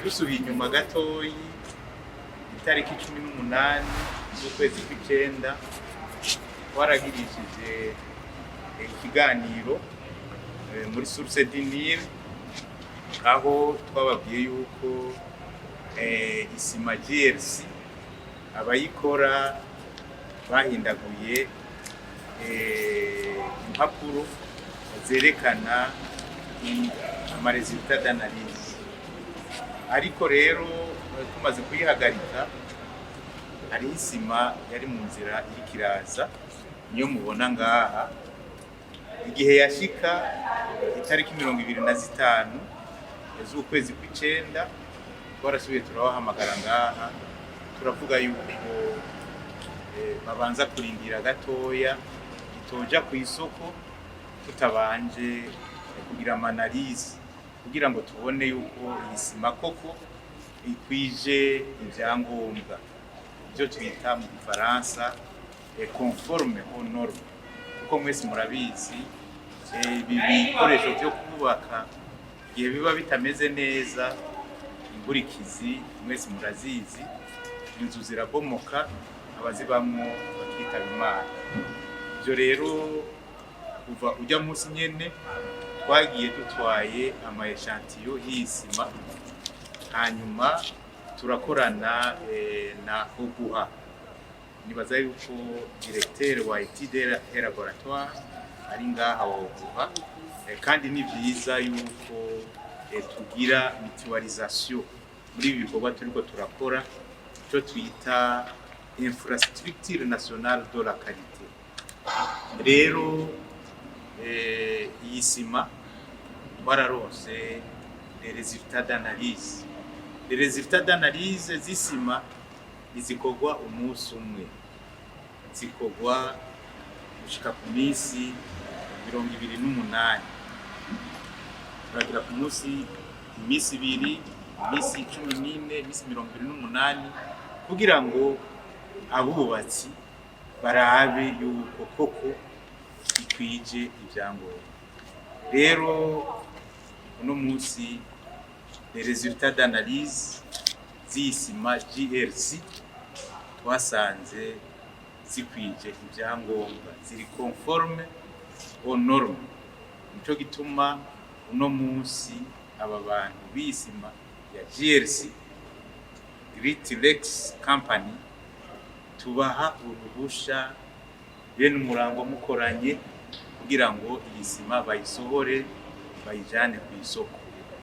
Dusubiye inyuma gatoyi, itariki 18 z'ukwezi kw'icenda twaragirishije ikiganiro muri Source du Nil, aho twababwiye yuko isima GRC abayikora bahindaguye impapuro zerekana ama résultats d'analyse. Ariko rero tumaze kuyihagarika, hariho isima yari mu nzira iriko iraza, niyo mubona ngaha. Igihe yashika itariki 25 z'ukwezi kw'icenda, twarasubiye turabahamagara ngaha, turavuga yuko babanza kurindira gatoya, itoja ku isoko tutabanje kugira ama analyses, kugira ngo tubone yuko iyi sima koko ikwije ibyangombwa, ibyo twita mu Gifaransa conforme aux normes, kuko mwese murabizi, ibi bikoresho byo kubaka igihe biba bitameze neza, inkurikizi mwese murazizi: inzu zirabomoka, abazibamwo bakitaba Imana. Ibyo rero, kuva ujya munsi nyene twagiye dutwaye ama échantillons y'isima, hanyuma turakorana na OBUHA. Nibaza yuko directeur wa étude et laboratoire ari ngaha wa OBUHA. Kandi ni vyiza yuko tugira mutualisation muri ibi bikorwa turiko turakora, icyo twita infrastructure nationale de la qualité. Rero iyi sima twararonse les résultats d'analyse. Les résultats d'analyse z'isima ntizikorwa umunsi umwe, zikorwa gushika ku minsi 28. Turagira ku munsi, iminsi 2, iminsi 14, iminsi 28, kugira ngo abubatsi barabe yuko koko ikwije ibyangombwa. Rero uno munsi les résultats d'analyse z'iyi sima GRC twasanze zikwije ibyangombwa, ziri conforme aux normes. Nico gituma uno munsi aba bantu b'iyi sima ya GRC, Great Lakes Company, tubaha uruhusha bene umurango mukoranye kugira ngo iyi sima bayisohore, bayijane ku isoko.